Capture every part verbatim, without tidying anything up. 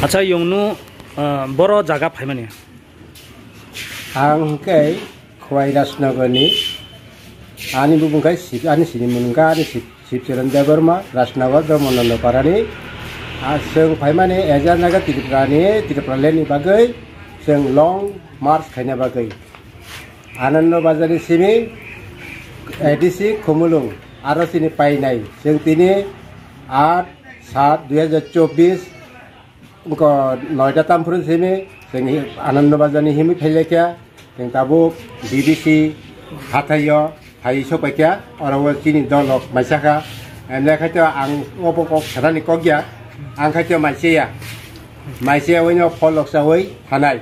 Acha, yong nu, boro zaga phaimani? Ang khe Khowai Rajnagar ni, ani bumung khe, ani sini mung khe ani Sibcharan Debbarma, Rajnagar Dharmananda Para ni. Chwng phaimani agenda khe Tripura ni, Tripura land ni bagwi chwng long march khaina bagwi. Anando Bazar ni simi A D C Khumulwng, aro chini painai. Chwng tini আট সাত দুই হাজার চব্বিশ, ongkha নয়টা tamphuru simi, chwng Anando Bazar ni himwi phailaikha, chwng tabuk D D C hathai o phai sokpaikha, oro o chini dol rok maisa kha, emlai khaito ang obo kok sanani kok ya, ang khaito maichaya, maichaya oino pholok chawi thanai,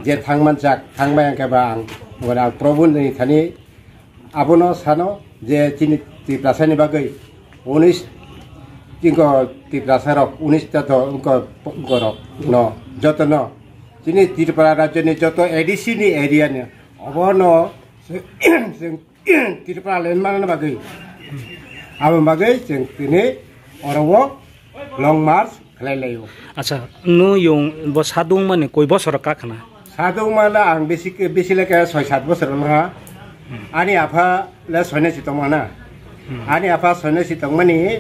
je thangmanjak, thangmai ang khe ba ang, ang Probhu ni thani, abono sano je chini Tiprasa ni bagwi, unis, ongkha Tiprasa rok, unis ta do, ongkha, ongkha rok no, joto no, chini Tripura rajyo ni joto A D C ni area ni, abono, chwng Tripura land manna bagwi, abo bagwi chwng tini oro o long march khlai lai o. Acha, nung yong bo sadung mani koi bosor ka khna? Sadung mala ang bisi, bisi le khe soi sat bosor ong ha. Ani apha le soinasi tongma na. Ani apha soinasi tongmani,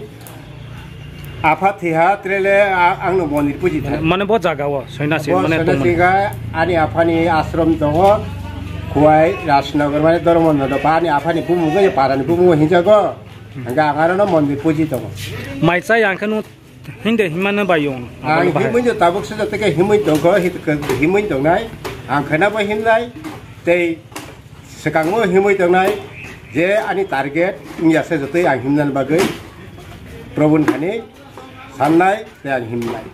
apha thiha trele ang no mondir puji tha. Mane bo jaga o soinasi, mane tongmani. Ani apha ni ashram tongo, Khowai Rajnagar mane Dharmananda Para, ani apha ni bumung khe para ni bumung hinjago. Hingkhe ang aro no mondir puji tongo. Maichaya ang khe nung hinde himma no bai yong. Ang himwi no tabuk se joto khe himwi tongkho, himwi tongnai. Ang khena bo himnai. Tei swkangmo himwi tongnai. Je ani target wngya se jotoi ang himna bagwi Probhu ni thani sannai tei ang himnai.